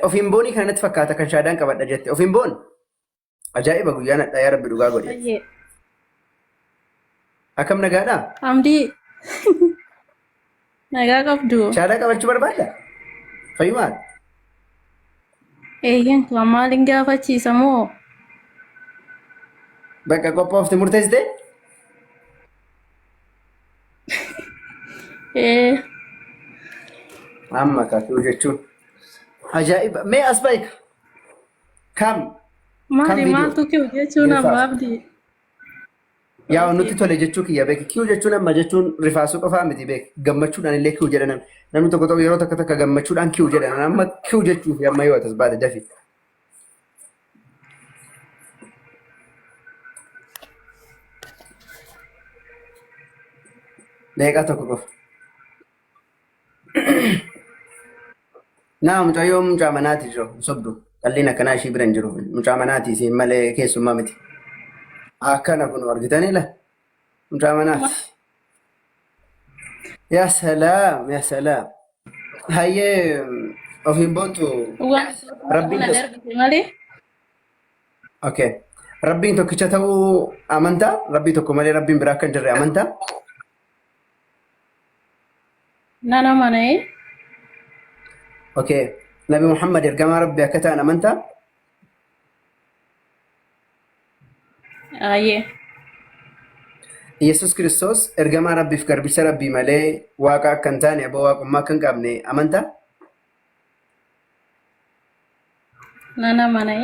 Ofiin boonii kana natti fakkaata kan shaadaan qabadha jette. Ofiin boon? Ajaa'iba guyyaan hadhaa yaa rabbi dhugaa godhe. Baay'ee. Akkam nagaadhaa? Hamdii nagaa qabdu. Shaadaa qabachuu barbaadda? Fayyumaa? Eeyyeen kan maaliin gaafachiisa moo? Bakka qophoofte murteessite? Ee Amma kakuu jechuun. Ajaa'iba. Mee as baay'ika. Kam? Kam maali viidiyoo? maaltu kiyu jechuun Yoo amma fast. abdii. Yaa nutti tole jechuu kiyya beeki. Kiyu jechuun amma jechuun rifaasuu qofaa miti beeki. Gammachuudhaan illee kiyu jedha namni. Namni tokko tokko yeroo takka takka gammachuudhaan kiyu jedha. Amma kiyu jechuuf amma yoo atas baate dafi. Daqiiqaa tokko qofa. Naa mucayyoo mucaa manaati jiru sobdu. Qalliin akkanaa ishii bira hin jiru. Mucaa manaati isiin malee keessummaa miti. Akkana kun argitanii la mucaa manaati. Yaa salaam yaa salaam. Hayyee ofiin boontu Waan rabbiin na tos. darbite malee. Okay. Rabbiin tokkicha ta'uu amantaa? Rabbii tokko malee rabbiin biraa akka hin jirre amantaa? Nan amana. Okay. Nabi Muhammad ergamaa Rabbii akka ta'an amantaa? Ayyee. Yesus Kiristoos ergamaa Rabbiif garbicha Rabbii malee waaqa akka hin taane aboo waaqummaa akka hin qabne amantaa? Nan amana.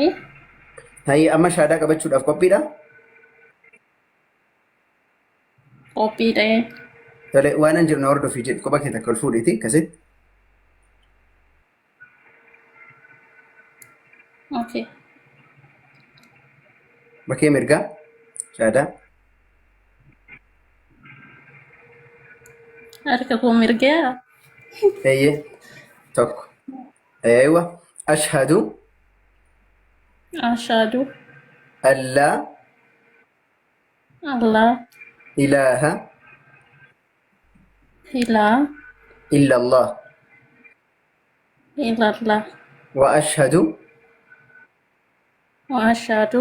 Hayyee amma shaadaa qabachuudhaaf qophiidha? Qophiidha. Tole waan an jiru na hordofii jedhi kopha kee takka ol fuudhiiti akkasitti. Okay. Bakee mirgaa shaadaa. Harka koo mirgaa. Eeyyee tokko. Eeywa ashhadu Ashaadu. allaa Allah. ilaaha Ilaa. illa Allah Ilallah. wa ashhadu Wa ashhadu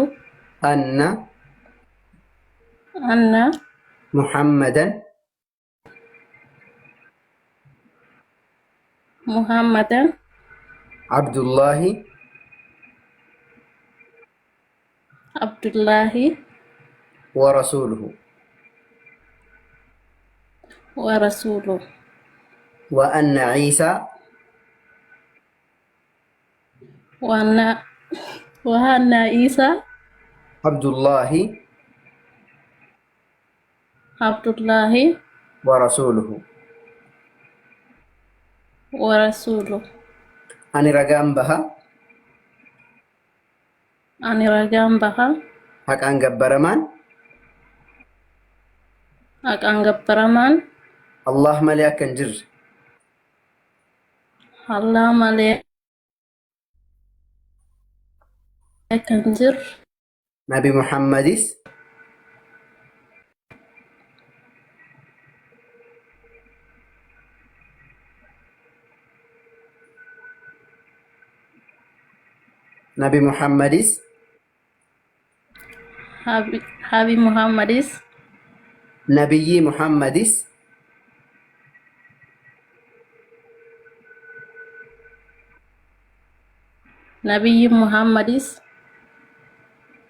anna anna Muhammadan Muhammadan Abdullahi Abdullahi wa rasuluhu wa rasuluhu. wa anna Iisaa Wa anna Iisaa Abdullahi Abdullahi wa rasuluhu. wa rasuluhu. Ani ragaan baha Ani ragaan baha haqaan gabbaramaan haqaan gabbaramaan Allah malee akka hin jirre Allah malee akka hin jirre Nabi Muhammadis Nabi Muhammadis Habi Muhammadis Nabiyyii Muhammadis Nabiyyi Muhammadis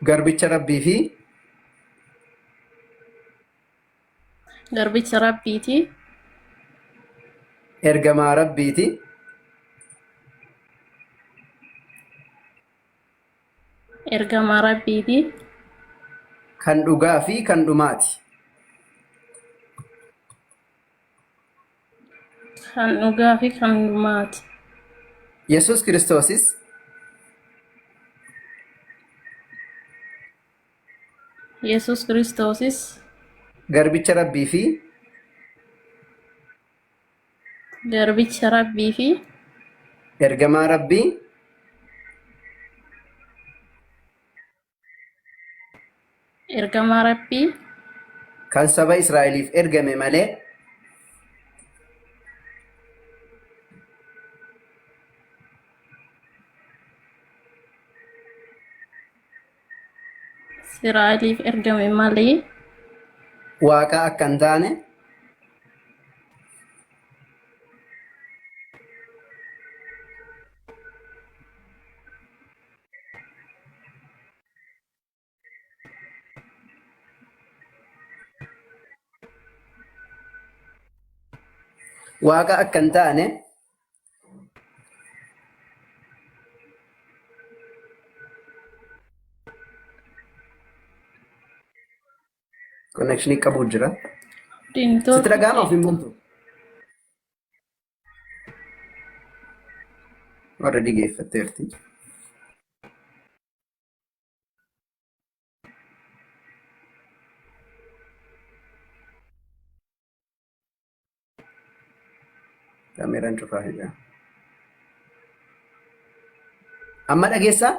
garbicha Rabbii fi Garbicha Rabbiiti. Ergamaa Rabbiiti. Ergamaa Rabbiiti. Kan dhugaa fi kan dhumaati. Kan dhugaa fi kan dhumaati. Yesuus Kiristoosis Yesuus Kiristoosis garbicha Rabbii fi garbicha Rabbii fi ergamaa Rabbii ergamaa Rabbii kan saba Israa'eliif ergame malee Israa'eliif ergame malee Waaqa akka hin taane Waaqa akka hin taane Connection qabu jira. Sitti dhaga'ama ofiin boontu. Already geeffatteerti. Kaameeraan cufaa jira. Amma dhageessaa?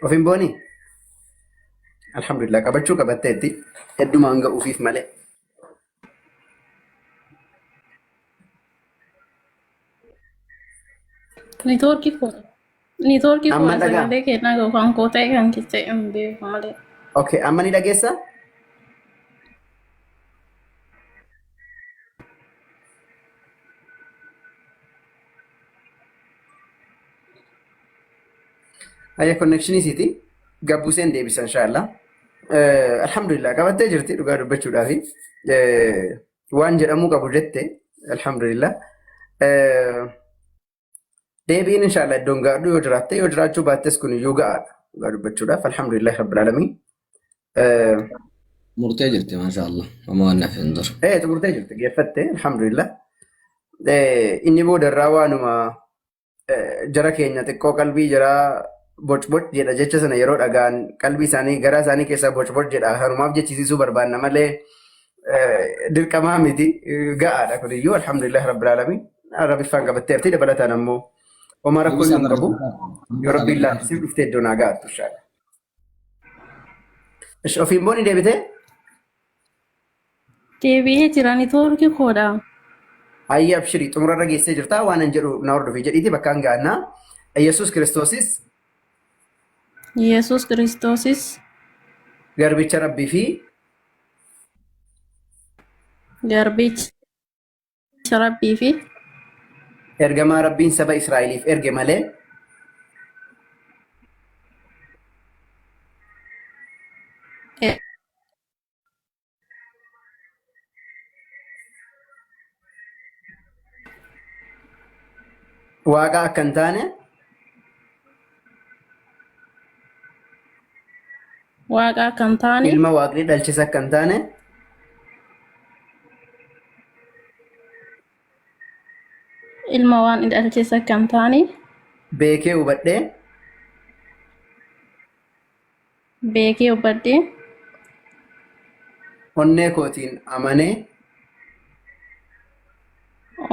Of hin boonii? Alhamdulillah qabachuu qabatteetti heddumaan ga'uufiif malee. Niitoorkii koo niitoorkii Amma koo dhagaa. sagalee kee dhaga'u kan koo ta'e kan kee ta'e hin beeku malee. Okay, amma ni dhageessaa? Ayya connection isiiti. Gabbuseen deebisa inshallah. Alhamdulillah qabattee jirti dhugaa dubbachuudhaafi. Waan jedhamuu qabu jette alhamdulillah. Deebiin inshallah iddoon gaadhu yoo jiraatte yoo jiraachuu baattes kun iyyuu ga'aadha. Dhugaa dubbachuudhaaf alhamdulillah rabbil aalamiin. Murtee jirti maasha Allah. Amma waan naaf hin jiru. Xumurtee jirti geeffatte alhamdulillah. Inni booda irraa waanuma jara keenya xiqqoo qalbii jaraa boc-boc jedha jecha sana yeroo dhagaan qalbii isaanii garaa isaanii keessaa boc-boc jedha sanumaaf jechisiisuu barbaanna malee dirqamaa miti ga'aadha kuniyyuu alhamdulillah rabbil aalamiin arabiffaan qabatteerti dabalataan ammoo homaa rakkoo hin qabu yoo rabbiin laaffisiif dhuftee iddoo naa ga'attu inshaalla. Ish ofiin booni deebitee? Deebi'ee jira niitoorkii koodha. Hayya abshirii xumurarra geessee jirta waan an jedhu na hordofi jedhiiti bakkaan ga'annaa. Yesuus Kiristoosis Yesuus Kiristoosis garbicha Rabbii fi garbicha Rabbii fi ergamaa Rabbiin saba Israa'eliif erge malee Waaqa akka hin taane Waaqa akka hin taane ilma waaqni dhalchis akka hin taane ilma waan dhalches akka hin taane beekee hubadhee beekee hubadhee onnee kootiin amanee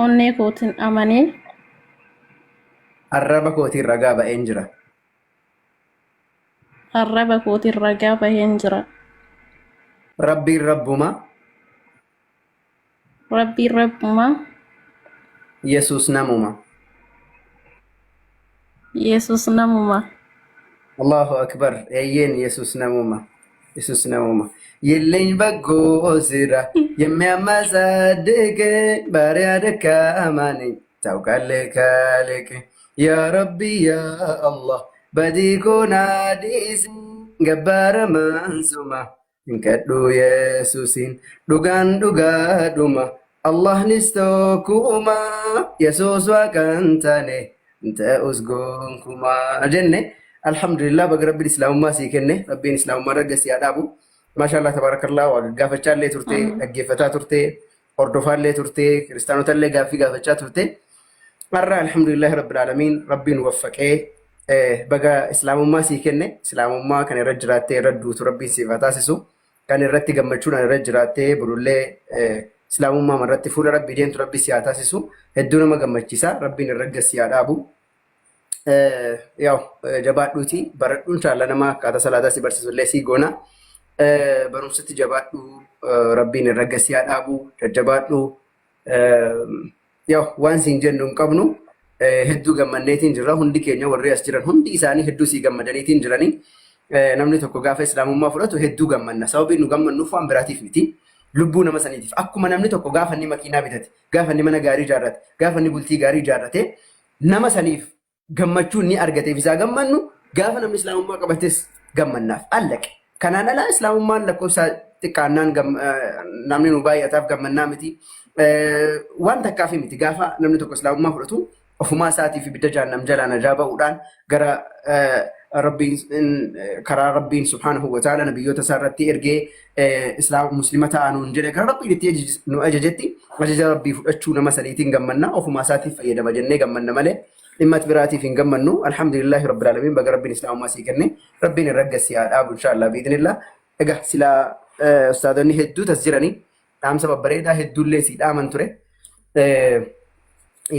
onnee kootiin amanee arraba kootiin ragaa ba'een jira. arraba kootiin ragaa baheen jira. Rabbiin rabbuma, Rabbiin rabbuma, Yesuus namuma. Yesuus namuma. Allahu Akbar. Eeyyeen Yesuus namuma. Yesuus namuma. የለኝ በጎ ስራ የሚያመጻድቅ ባሪያ ደካማ ነኝ ታውቃለህ ካልቅ ያ ረቢ ያ አላህ በዲኮና ዲስ ገባረ መንሱማ Hinkadhu Yesuusiin dhugaan dhugaadhuma Allahnis tokkuma Yesuus waaqa hin taane hin ta'us gonkumaa jenne alhamdulillah baga rabbiin islaamummaa sii kenne rabbiin islaamummaa irra si haa dhaabu maashaallah tabarakallah waa gaggaafachaa illee turte dhaggeeffataa turte hordofaa illee turte kiristaanota illee gaaffii gaafachaa turte Har'a alhamdulillahi rabbil aalamiin rabbiin waffaqee baga islaamummaa sii kenne islaamummaa kan irra jiraattee irra duutu rabbiin siif haa taasisu kan irratti gammachuudhaan irra jiraattee bulullee islaamummaa irratti fuula rabbii deemtu rabbi si haa taasisu hedduu nama gammachiisa rabbiin irra gassi haa dhaabu. Yaw jabaadhuuti baradhu inshaalla nama akkaataa salaataa si barsiisu illee sii goona. Barumsatti jabaadhu rabbiin irra gassi haa dhaabu jajjabaadhu. Yoo waan siin jennu hin qabnu hedduu gammanneetiin jirra. Hundi keenya warri as jiran hundi isaanii hedduu sii gammadaniitiin jiranii. Namni tokko gaafa islaamummaa fudhatu hedduu gammanna. Sababiin nu gammannuuf waan biraatiif miti. Lubbuu nama saniitiif. Akkuma namni tokko gaafa inni makiinaa bitate, gaafa inni mana gaarii ijaarrate, gaafa inni bultii gaarii ijaarrate nama saniif gammachuu inni argateef isaa gammannu gaafa namni islaamummaa qabates gammannaaf allaqe. Kanaan alaa islaamummaan lakkoofsa xiqqaannaan namni nu baay'ataaf gammannaa miti. Waan takkaaf miti gaafa namni tokko islaamummaa fudhatu ofumaa isaatiif ibidda jahannam jalaa najaa ba'uudhaan gara rabbiin karaa rabbiin subhaanahu wa ta'ala nabiyyoota isaa irratti ergee islaama muslima ta'aa nuun jedhe gara rabbiin itti nu ajajetti ajaja rabbii fudhachuu nama saniitiin gammanna ofumaa isaatiif fayyadama jennee gammanna malee dhimma biraatiif hin gammannu. Alhamdulillahi rabbil alamin, baga rabbiin islaamummaa sii kenne, rabbiin irra gassi haa dhaabu inshaallah biidhnillah. Egaa silaa ustaadonni hedduu tas jiranii dhaamsa babbareedaa hedduullee sii dhaaman ture.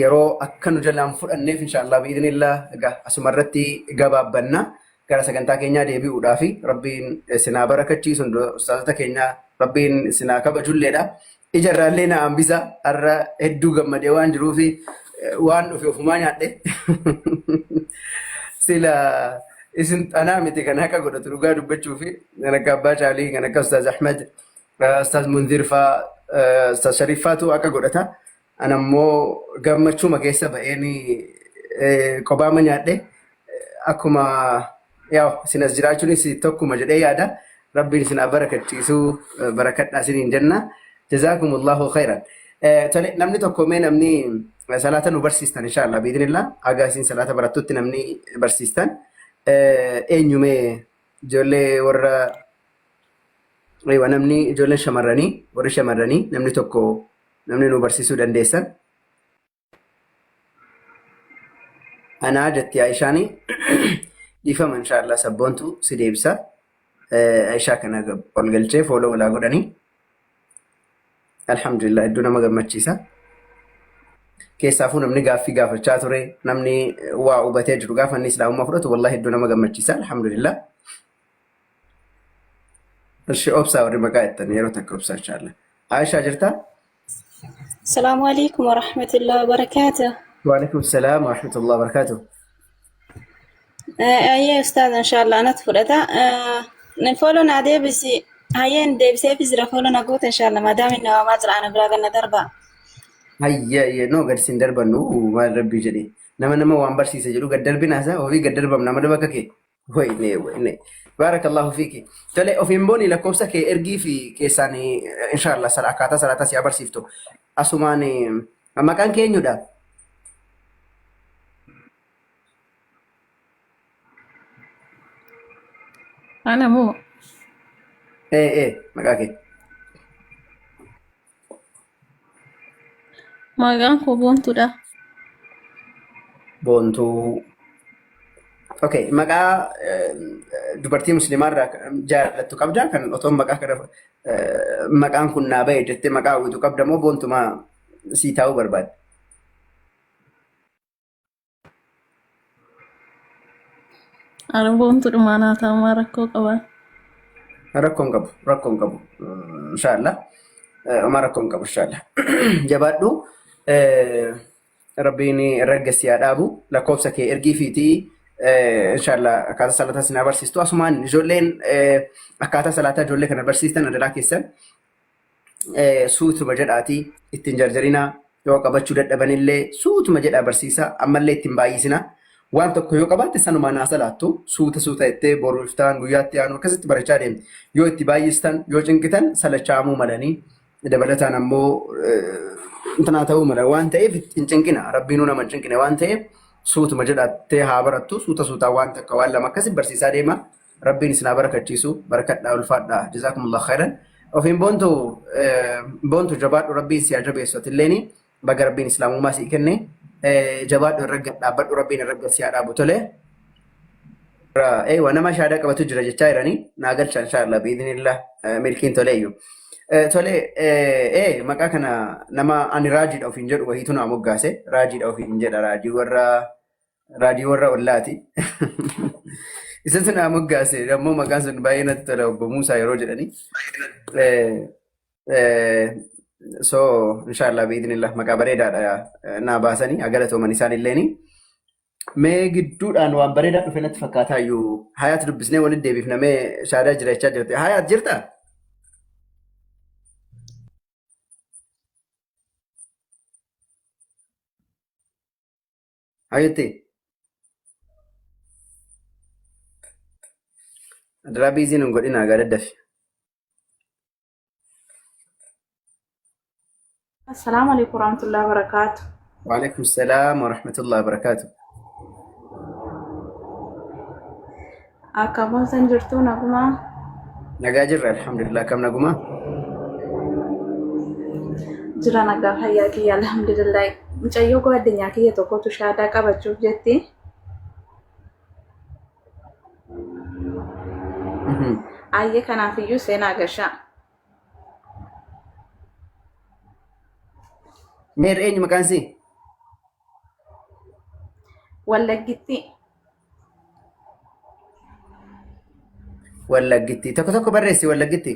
Yeroo akka nu jalaan fudhanneef inshaallah biidhnillah egaa asuma irratti gabaabbanna gara sagantaa keenyaa deebi'uudhaafi rabbiin sinaa barakachiisu ustaazota keenyaa rabbiin sinaa kabajulleedha. Ija irraallee na hambisa har'a hedduu gammadee waan jiruufi waan dhufe ofumaa nyaadhe. Sila isin anaa miti kan haqa godhatu dhugaa dubbachuufi kan akka Abbaa Caalii kan akka Ustaaz Ahmed Ustaaz Munzir faa Ustaaz Shariif faatu akka godhata. Ana immoo gammachuma keessa ba'een kophaama nyaadhe akkuma yaa isin as jiraachuunis tokkuma jedhee yaada. Rabbiin isin haa barakachiisu barakadhaa isiniin jenna. Jazaakumullahu khairan. Tole namni tokko mee namni salaata nu barsiistan inshaallah biidinillah haga isin salaata barattutti namni barsiistan eenyu mee ijoollee warra namni ijoolleen shamarranii warri shamarranii namni tokko namni nu barsiisuu dandeessan. Anaa jetti Aishaani dhiifama inshaallah sabboontu si deebisa. Aishaa kana ol galchee fooloo walaa godhanii. Alhamdulillah hedduu nama gammachiisa. Keessaafuu namni gaaffii gaafachaa ture namni waa hubatee jiru gaafa inni islaamummaa fudhatu wallahi hedduu nama gammachiisa alhamdulillah. Ishi obsaa warri maqaa jettan yeroo takka obsaa inshaallah. Aishaa jirtaa? Salaamu alaikum wa rahmatullahi wa barakaatuh. Waalaikum salaam wa rahmatullahi wa barakaatuh. Ayyee ustaaz inshallah anatu fudhata. Follow naa deebisi. Hayyeen deebiseefis jira follow na goota inshallah maadaam inni waamaa jira ana biraa ganna darba. Hayya hayya no gad sin darbannu maal rabbii jedhee nama nama waan barsiisa jedhu gad darbinaasa ofii gad darbamna nama bakka kee. Wayne wayne. Baarakallahu fiiki. Tole ofiin booni lakkoofsa kee ergii fi keessaan inshaallah sala akkaataa salaataa si abarsiiftu. Asumaan maqaan kee eenyudha? Ana moo Ee ee maqaa kee. Maqaan koo Boontuudha. Boontuu. Okay, maqaa dubartii musliimaa irraa jaallattu qabdaa kan otoo maqaa kana maqaan kun naa ba'e jettee maqaa hawwitu qabda moo boontumaa sii taa'uu barbaadde? Ani boontuudhumaa naa ta'u maa rakkoo qaba. Rakkoo hin qabu, rakkoo hin qabu. Inshaallah. Homaa rakkoo hin qabu inshaallah. Jabaadhu. Rabbiin ragga si haa dhaabu. Lakkoofsa kee ergii fiitii inshaallah akkaataa salaataa si naa barsiistu. Asumaan ijoolleen akkaataa salaataa ijoollee kana barsiistan adaraa keessan suutuma jedhaatii ittiin jarjarinaa yoo qabachuu dadhabanillee suutuma jedhaa barsiisaa ammallee ittiin baay'isinaa. Waan tokko yoo qabaatte sanumaan haa salaattu suuta suuta jettee boru iftaan guyyaatti aanu akkasitti barachaa deemti. Yoo itti baay'istan yoo cinqitan salachaamuu malanii dabalataan ammoo intanaa ta'uu mala waan ta'eef hin cinqina rabbiinuu nama hin cinqine waan ta'eef suutuma jedhattee haa barattu suuta suutaan waan takka waan lama akkasi barsiisaa deema. Rabbiin isin haa barakachiisu barakadhaa ulfaadhaa jazaakumullah khairan. Ofiin boontu boontu jabaadhu rabbiin si haa jabeessu atilleeni baga rabbiin islaamummaa sii kenne jabaadhu irra gad dhaabbadhu rabbiin irra gad si haa dhaabu tole. Eewa nama shaadaa qabatu jira jechaa jiranii naa galcha inshaallah biidinillah milkiin tole iyyuu. Tole maqaa kana nama ani raajiidha ofiin jedhu wahiitu naa moggaase raajiidha ofiin jedha raajii warra Raajii warra ollaati. Isatu naa moggaase ammoo maqaan sun baay'ee natti tola obbo Muusaa yeroo jedhani. So inshallah biidhnillah maqaa bareedaadha naa baasanii haa galatooman isaan illeeni. Mee gidduudhaan waan bareedaa dhufe natti fakkaataa iyyuu Hayaat dubbisnee walitti deebifna mee shaadaa jiraachaa jirti. Hayaat jirtaa? Hayyutti. Adaraa biizii nun godhinaa gaa daddafi. Assalaamu alaikum warahmatullahi wabarakatuh. Waalaikum salaam wa rahmatullahi wa barakaatu. Akkam ooltan jirtu nagumaa? Nagaa jirra alhamdulillah akkam nagumaa? Jira nagaa fayyaa kiyya alhamdulillah. Mucayyoo gwaddinyaa kiyya tokkotu shaadaa qabachuuf jetti. Ayyee kanaafiyyuu seenaa gashaa. Meer eenyu maqaan sii? Wallaggitti. Wallaggitti. Tokko tokko barreessi Wallaggitti.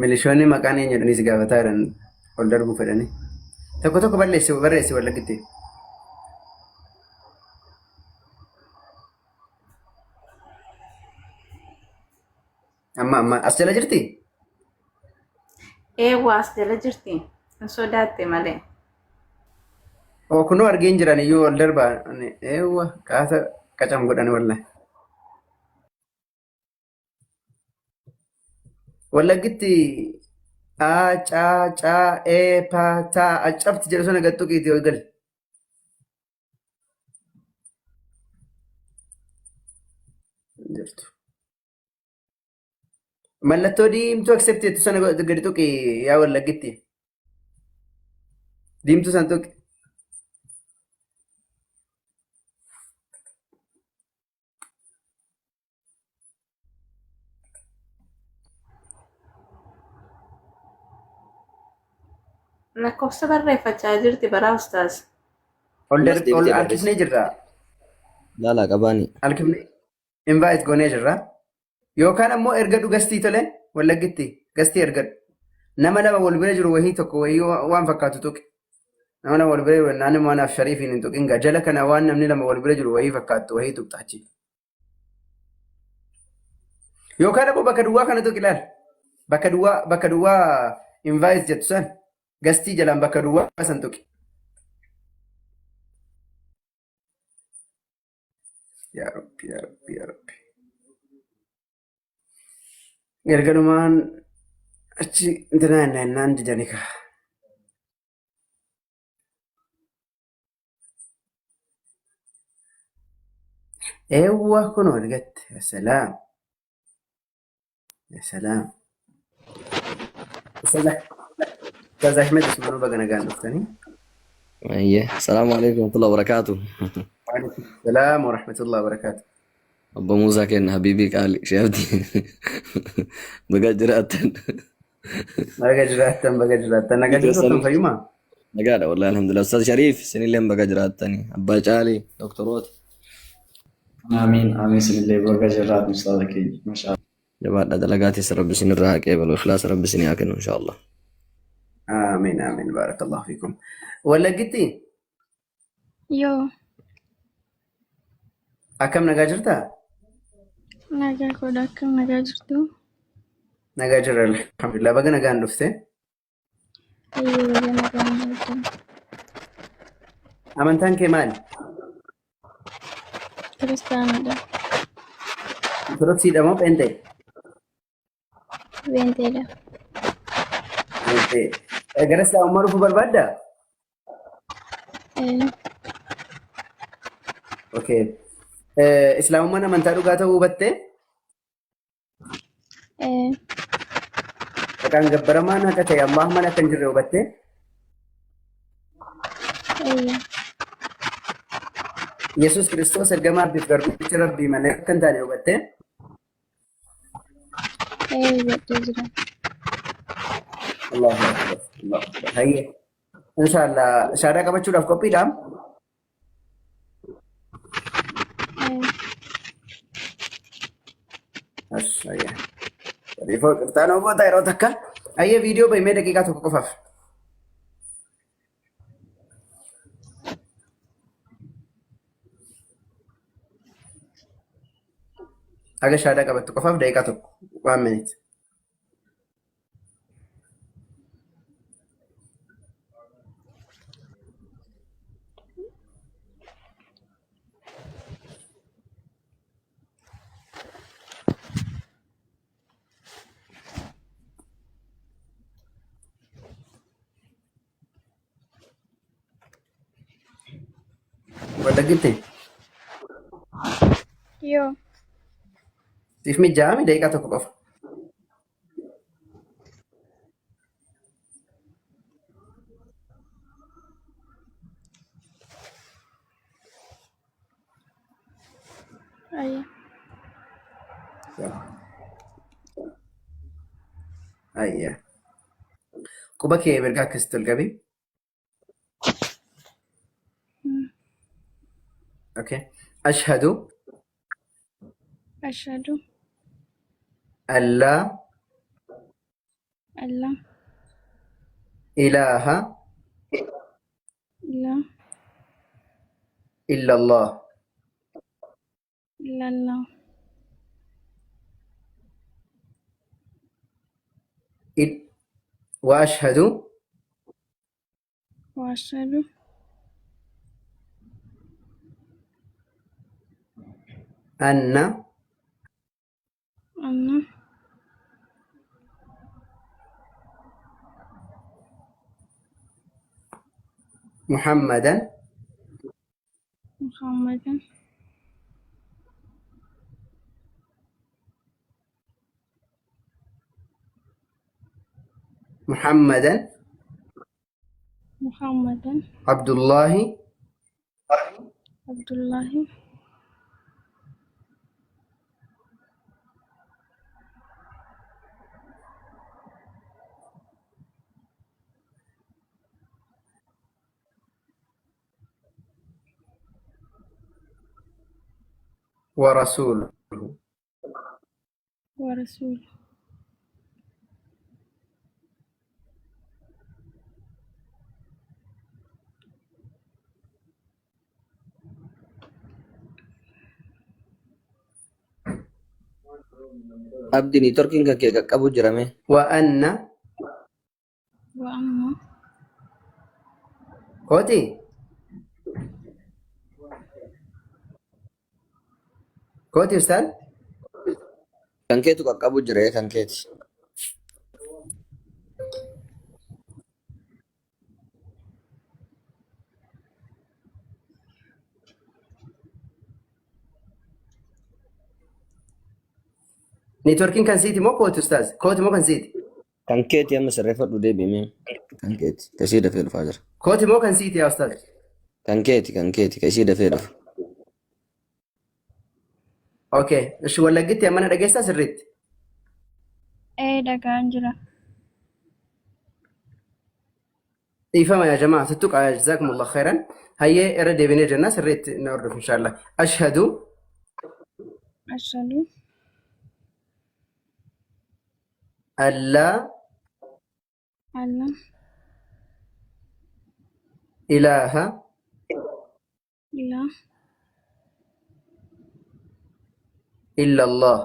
Milishoonni maqaan eenyu jedhanii si gaafataa jiran ol darbuu fedhanii. Tokko tokko balleessi barreessi Wallaggitti. Amma amma as jala jirti? Eewwa as jala jirti. Hin sodaatte malee. Oo kunoo argeen jiran iyyuu ol darbaa. Eewwa qaata qacam godhan wallahi. Wallaggitti A C C E P T accabti jedhu sana gad tuqiitii ol gali. Jirtu. Mallattoo diimtuu accept jettu sana gadi tuqi yaa Wallaggitti. Diimtuu sana tuqi. Lakkoofsa barreeffachaa jirti baraa ustaaz. Ol Ammas dar- ol deebitee barreessi. harkifnee jirra. Laalaa qabaani. Harkifnee invite goonee jirra. Yookaan ammoo ergadhu gastii tole Wallaggitti gastii ergadhu. Nama lama wal bira jiru wahii tokko wahii waan fakkaatu tuqi. Nama lama wal bira jiru naannoo manaaf shariifiin hin tuqin gaa jala kana waan namni lama wal bira jiru wahii fakkaattu wahii tuqxa achi. Yookaan ammoo bakka duwwaa kana tuqi ilaali. Bakka duwwaa invite jettu san gastii jalaan bakka duwwaa san tuqi. Yaa Rabbi yaa Rabbi yaa Rabbi. Galgalumaan achi intinaa innaan didani kaa. Eewwa kunoo argatte. Yaa salaam. Yaa salaam. Ustaaz Ahmed Usmaanuu baga nagaan dhuftanii. Ayyee. Assalaamu alaikum warahmatullahi wabarakatuh. Waalaikum salaam wa rahmatullahi wa barakaatuh. Obbo Muusaa kenna Habiibii qaali Sheefti. Baga jiraattan. Baga jiraattan baga jiraattan. Nagaa jirtu akkam fayyuma? Nagaadha wallahi alhamdulillah. Ustaaz Shariif isinillee baga jiraattani. Abbaa Caalii doktoroota. Amiin amiin isinillee baga jiraattan ustaaza keenya. Mashaa Allah. Jabaadha dalagaa teessa rabbi isinirraa haa qeebalu. Ikhlaasa rabbi isinii haa kennu inshaallah. Amiin amiin baarakallahu fiikum. Wallaggitti Yoo akkam nagaa jirtaa? Nagaa koodha akkam nagaa jirtu? Nagaa jirra alhamdulillah baga nagaan dhufte. Hayyee baga nagaan dhufte. Amantaan kee maali? Kiristaanadha. Ortodoksiidha moo pheenxee? Pheenxeedha. Pheenxee. Gara Islaamummaa dhufuu barbaaddaa? Ee, Okay. Islaamummaan amantaa dhugaa ta'uu hubattee? Ee, Maqaan gabbaramaan haqa ta'e Allah malee akka hin jirre hubattee? Eeyya. Yesuus Kiristoos ergamaa Rabbiif garbicha Rabbii malee akka hin taane hubattee? Ee, hubadhee jira. Allahu Akbar. Allahu Akbar. Hayyee. Inshaallah shaadaa qabachuudhaaf qophiidhaa? Ee. As, hayyee. Bifoo qirxaan ogoota yeroo takka. Ayyee viidiyoo bahimee daqiiqaa tokko qofaaf. Haga shaadaa qabattu qofaaf daqiiqaa tokko. One minute. Wallaggitti Yoo. siif mijaa'ame daqiiqaa tokko qofa. Ayya. Ayya. Quba kee mirgaa akkasitti ol qabi. Okay. Ashhadu Ashhadu an laa an laa ilaaha ilaaha illallah illallah wa ashhadu wa ashhadu anna anna muhammadan muhammadan muhammadan muhammadan abdullahi abdullahi wa rasuluhu. Wa rasuuluhu. Abdi niitorkiin kan kee qaqqabu jira mee? Wa anna Wa amma kooti kooti ustaaz Kan keetu qaqqabu jira ee kan keeti. Niitworkiin kan siiti moo kooti ustaaz? Kooti moo kan siiti? Kan keeti amma sirreeffadhu deebi'ime. Kan keeti. Ka ishee dafee dhufaa jira. Kooti moo kan siiti yaa ustaaz? Kan keeti kan keeti ka ishee dafee dhufa. Okay. Ishi wallaggitti amma na dhageessaa sirriitti? Ee dhagaan jira. Dhiifama yaa jamaa tuttuqa jazakumullah khairan. Hayyee irra deebinee jenna sirriitti na hordofu inshallah. Ashhadu Ashhadu allaa alla ilaaha ilaaha illallah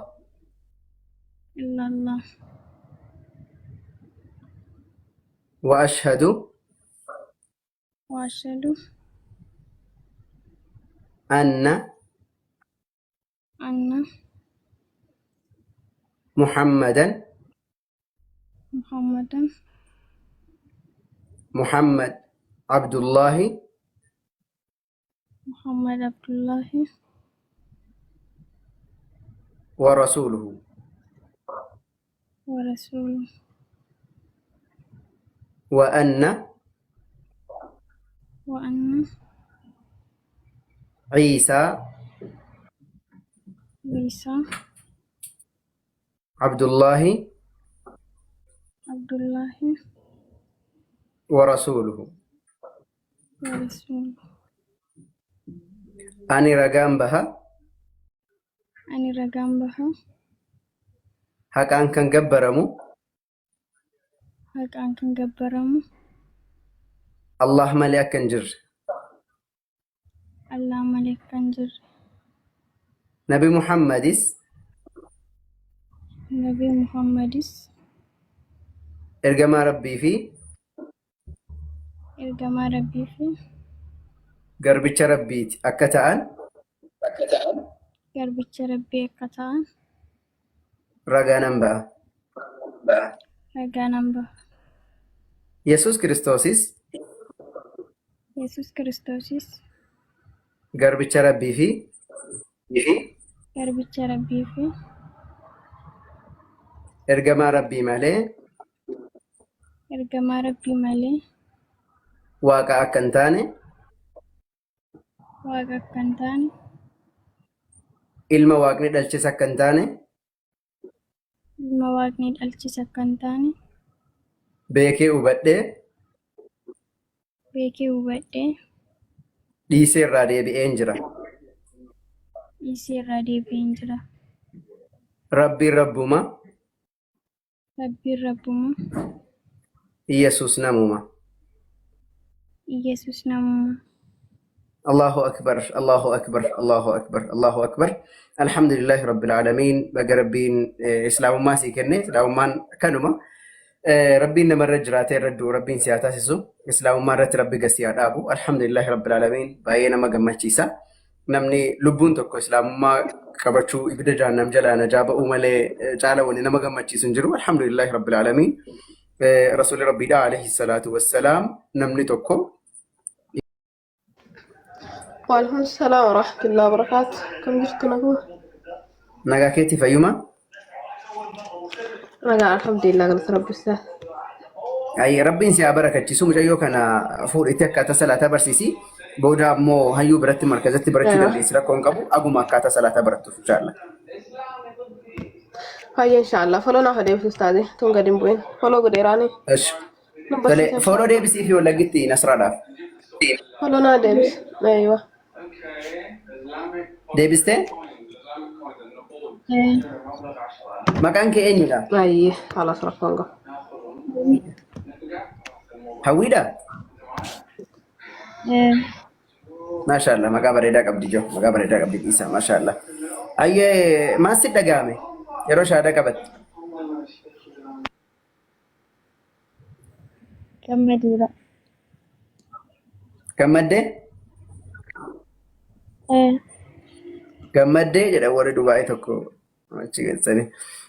illallah wa ashhadu wa ashhadu anna anna muhammadan muhammadan muhammad abdullahi muhammad abdullahi wa rasuluhu. Wa rasuluhu. Wa anna wa anna Isa Isa abdullahi abdullahi wa rasuluhu. Wa rasuluhu. Ani ragaan baha Ani ragaan baha. Haqaan kan gabbaramu Haqaan kan gabbaramu Allah malee akka hin jirre. Allah malee akka hin jirre. Nabi Muhammadis Nabi Muhammadis ergamaa Rabbii fi ergamaa Rabbii fi garbicha Rabbiiti akka ta'an garbicha Rabbii akka ta'an ragaa nan ba'a. Ragaa nan ba'a. Yesuus Kiristoosis Yesuus Kiristoosis garbicha Rabbii fi garbicha Rabbii fi ergamaa Rabbii malee ergamaa Rabbii malee Waaqa akka hin taane Waaqa akka hin taane ilma Waaqni dhalches akka hin taane ilma Waaqni dhalches akka hin taane beekee hubadhee beekee hubadhee dhiisee irraa deebi'een jira. Dhiisee irraa deebi'een jira. Rabbiin Rabbuma, Rabbiin Rabbuma, Iyyasuus namuma. Iyyasuus namuma. Allahu akbar, Allahu akbar, Allahu akbar, Allahu akbar. Alhamdulillahi Rabbil Aalamiin. Baga Rabbiin Islaamummaa sii kenne. Islaamummaan kanuma. Rabbiin namarra jiraatee irra du'u Rabbiin si haa taasisu. Islaamummaa irratti Rabbi gad si haa dhaabu. Alhamdulillahi Rabbil Aalamiin. Baay'ee nama gammachiisa. Namni lubbuun tokko Islaamummaa qabachuu ibidda jahannam jalaa najaa ba'uu malee caala wanni nama gammachiisu hin jiru. Alhamdulillahi Rabbil Aalamiin. Rasuulli Rabbiidha alayhi salaatu wassalaam namni tokko Waalaikum salaam wa rahmatullahi wa barakaatu. Kam jirtu naguma? Nagaa keetii fayyuma. Nagaa alhamdulillah galata rabbi isaa. Ay, Rabbiin si haa barakachiisu mucayyoo kana fuudhitti akkaataa salaataa barsiisi. Booda ammoo hayyuu biratti markazatti barachuu dandeessi rakkoo hin qabu. Aguma akkaataa salaataa barattuuf inshaalla. Hayya inshallah. Follow naaf adeemsu ustaazi. Tun gadi hin bu'in. Follow godheeraani. Esh. Tole, follow deebisii fi wallaggitti Nasraadhaaf. Follow naa deebis. Aywa. Deebistee? Maqaan kee eenyudha? Ayyee haala rakkoon qabu. Hawwiidha? Maashaallah maqaa bareedaa qabdi joo maqaa bareedaa qabdi dhiisaa maashaallah. Ayyee maal si dhaga'ame yeroo shahaadaa qabatte? Gammadeera. Gammaddee? Ee. Gammaddee jedha warri Dubaa'ee tokko achi geessanii.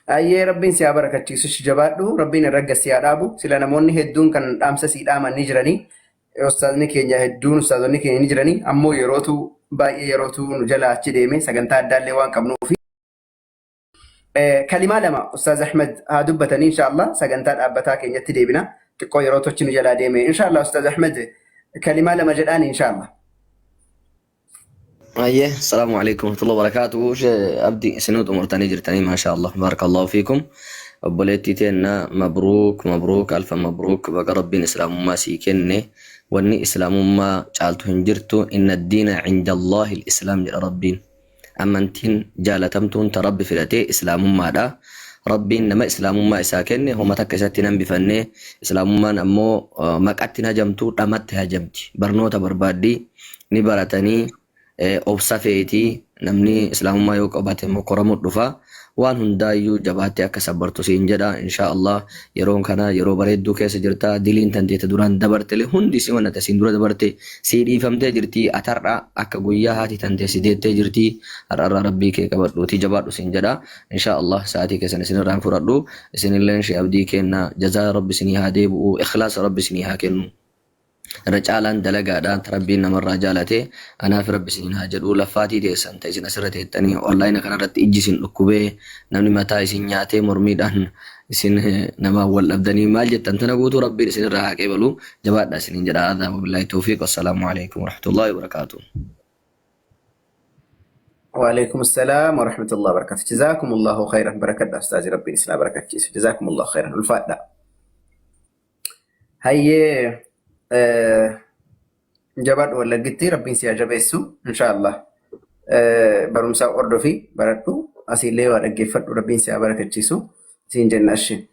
Ayyee rabbiin si haa barakachiisu si jabaadhu rabbiin irra si haa dhaabu sila namoonni hedduun kan dhaamsa sii dhaaman ni jiranii ustaazni keenya hedduun ustaazonni keenya ni jiranii ammoo yerootu baay'ee yerootu nu jala achi deeme sagantaa addaallee waan qabnuufi. Kalimaa lama Ustaaz Ahmed haa dubbatanii insha Allah sagantaa dhaabbataa keenyatti deebina. Xiqqoo yeroo tochi nu jalaa deeme. Insha Allah Ustaaz Ahmed kalimaa lama jedhaan insha Allah. Ayyee, salaamu alaikum warahmatullahi wabarakatuh. Shee Abdi isinuu xumurtanii jirtanii maashaa Allah barakallahu fiikum. Obboleettii teenna mabruuk mabruuk alfa mabruuk baga rabbiin islaamummaa sii kenne wanni islaamummaa caaltu hin jirtu inna diina cinda Allahi islaam jedha rabbiin. Amantiin jaalatamtuun ta Rabbi filate Islaamummaadha. Rabbiin nama Islaamummaa isaa kenne homa takka isatti hin hambifanne. Islaamummaan ammoo maqatti hin hajamtu, dhamatti hajamti. Barnoota barbaaddi, ni baratanii, obsa feeti. Namni Islaamummaa yoo qabate mokoramu dhufa. Waan hundaayyuu jabaattee akka sabbartu siin jedha. Inshaa Allah yeroon kana yeroo bareedduu keessa jirta. Diliin tantee ta duraan dabartele hundi isii wanna ta siin dura dabarte sii dhiifamtee jirti. Ati har'a akka guyyaa haati tantee si deettee jirti. Har'a irraa Rabbii kee qabadhuutii jabaadhu siin jedha. Inshaa Allah sa'aatii keessan isin irraa hin fudhadhu. Isinilleen Shee Abdii keenna jazaa Rabbi isinii haa deebi'u. Ikhlaasa Rabbi isinii haa kennu. Irra caalaan dalagaadha ta rabbiin namarraa jaalate anaafi rabbi isiniin haa jedhu laffaatii teessan ta isin asirra teettanii online kanarratti ijji isin dhukkubee namni mataa isin nyaatee mormiidhaan isin namaan wal dhabdanii maal jettan tana guutuu rabbiin isinirraa haa qeebalu jabaadha isiniin jedha hadhaa wabillahi tawfiiq wassalaamu alaikum warahmatullahi wabarakaatuh. Waalaikum salaam wa rahmatullahi wa barakatuh. Jazakumullahu khairan. Barakadha ustaazi rabbiin isin haa barakachiisu. Jazakumullahu khairan. Ulfaadha. Hayyee jabaadhu wallaggitti rabbiin si haa jabeessu inshaallah. Barumsa hordofi baradhu asiillee waa dhaggeeffadhu rabbiin si haa barakachiisu. Siin jenna. Ishi.